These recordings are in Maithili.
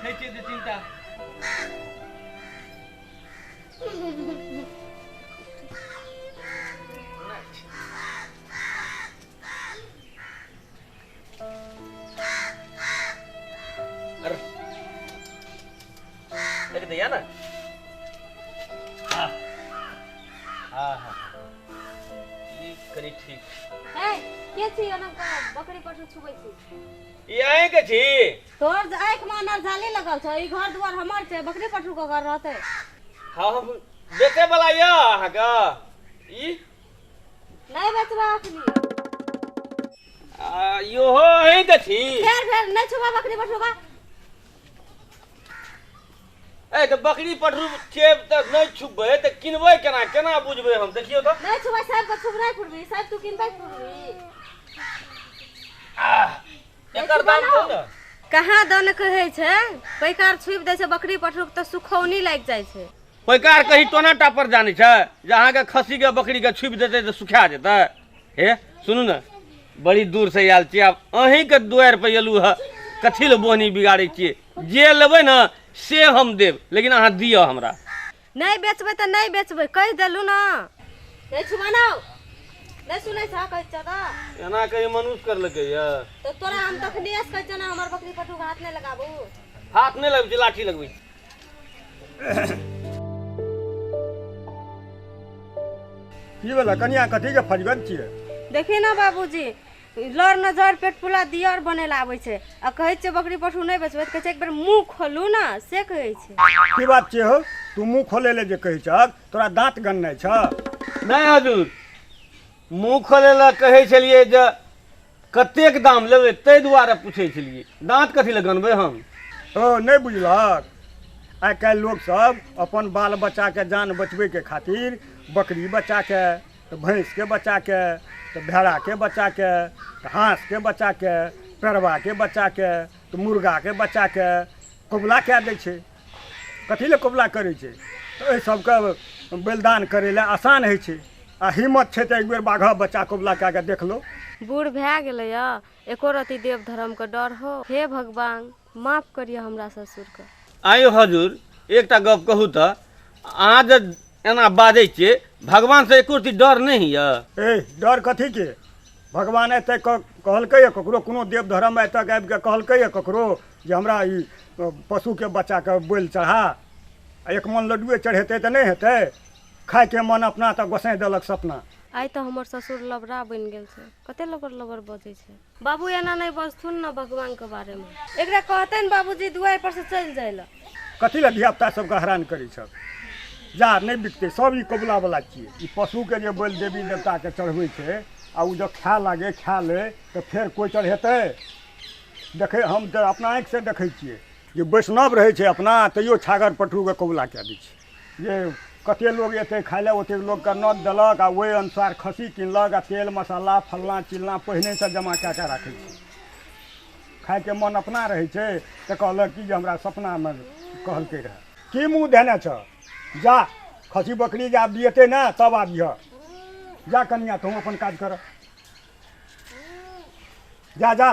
देखै छियै दू तीनटा। अरे देख दिया ना। हाँ हाँ हाँ ई कनी ठीक। ए के छी ओना बकरी पशु छुबै छी? ई अहीं के छी? तोर आँख में अनर जाली लगल छ, ई घर दुआर हमर छै, बकरी पशु के घर रहतै? हाँ हम बेचे वाला यऽ अहाँके ई? नहीं बेचबा अखनी। आ इहो अहीं के छी? फेर फेर नहीं छुबा बकरी पशु का। ए तऽ बकरी पठरू छियै तऽ नहि छुबबै तऽ किनबै केना, केना बुझबै हम? देखियौ तऽ। नहीं छुबै साहब के छुबनाइ पुरबी, साहब तू किनबै पुरबी। एकर दाम कहू ने। कहाँ दन कहै छै पैकार छुबि दै छै बकरी पठरू के तऽ सुखौनी लागि जाइ छै। पैकार कही टोना टापर जानै छै जे अहाँके खस्सी के बकरी के छुबि देतै तऽ सुखा जेतै? हे सुनू ने, बड़ी दूर से आयल छी, आब अहींके दुआरि पर एलहुँ हँ, कथी लए बोहनी बिगाड़ै छियै? जे लेबै ने से हम देब, लेकिन अहाँ दिअ हमरा। नहीं बेचबै तऽ नहीं बेचबै, कहि देलहुँ ने। नहीं छुबाना, नहीं सुनै छ कहै छ तऽ। एना कहीं मनुष्य करलकै यऽ? तऽ तोरा हम तखनी से कहै छ ने हमर बकरी पठरू के हाथ नहीं लगाबू। हाथ नहीं लगबै छी, लाठी लगबै छी। की भेलै कनिया, कथी के फजगन छियै? देखी ना बाबूजी, लड़ नजर पेट पुला दियर बने ला आबै छै आ कहै छै बकरी पशु नहीं बेचबै, कहै छै एक बेर मुँह खोलू ना, से कहै छै। की बात छियै हो, तू मुँह खोले ले जे कहै छह, तोरा दाँत गननाइ छ? नहीं हजूर, मुँह खोले ला कहै छलियै जे कतेक दाम लेबै ताहि दुआरे पूछै छलियै, दाँत कथी लए गनबै हम? ओ नहीं बुझलक, आइ काल्हि लोक सब अपन बाल बच्चाके जान बचबैके खातिर बकरी बच्चाके, तऽ भैंसके बच्चाके, तऽ भेड़ाके बच्चाके, तऽ हाँसके बच्चाके, परवाके बच्चाके, तऽ मुर्गाके बच्चाके कबुला कए दै छै। कथी लए कबुला करै छै? तऽ एहि सबके बलिदान करै लए आसान होइ छै। आ हिम्मत छै तऽ एक बेर बाघ बच्चा कबुला कए कऽ देख लो। बूढ़ भए गेलै यऽ, एको रति देव धर्म के डर हो। हे भगवान माफ करिए हमरा ससुर के। आयो हजूर, एकटा गप कहू तऽ, अहाँ जे एना बाजै छियै, भगवान से एको रति डर नहि यऽ? ए डर कथी के? भगवान एतऽ कहलकै ककरो, कोनो देव धर्म एतऽ आबि कऽ कहलकै ककरो जे हमरा ई पशुके बच्चाके बलि चढ़ा? एक मन लड्डुए चढ़ेतै तऽ नहि हेतै? खायके मन अपना तऽ गोसाइ देलक सपना। आइ तऽ हमर ससुर लबड़ा बनि गेल छै, कते लबर लबर बजै छै। बाबू एना नहीं बजथुन ने भगवान के बारे में। एकरा कहतनि बाबूजी दुआरि पर से चलि जाइ लए। कथी लए धियापुता सबके हैरान करै छह? जा नहि बिकतै, सब ई कबुला वाला छियै। ई पशुके जे बलि देवी देवताके चढ़बै छै आ ओ जब खाय लागे खा ले तऽ फेर कोइ चढ़ेतै? देखै हम तऽ अपना आँखिसँ देखै छियै जे वैष्णव रहै छै अपना, तैयो छागर पठरूके कबुला कए दै छै। जे कते लोग एतै खाय लए ओतेक लोकके नोत देलक आ ओहि अनुसार खस्सी किनलक आ तेल मसाला फल्लाँ चिल्लाँ पहिनेसँ जमा कए कऽ राखै छै। खायके मन अपना रहै छै तऽ कहलक कि जे हमरा सपनामे कहलकै रहए। की मुँह धेने छ? जा खस्सी बकरी जे आब दिएतै ने तब आबिह। जा कनिया तू अपन काज कर, जा जा।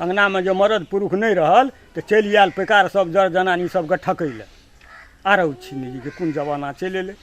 अंगनामे जे मरद पुरुष नहि रहल तऽ चलि आयल पैकार सब जर जनानी सबके ठकै लए। आरो छिनीके कोन जमाना चलि एलै।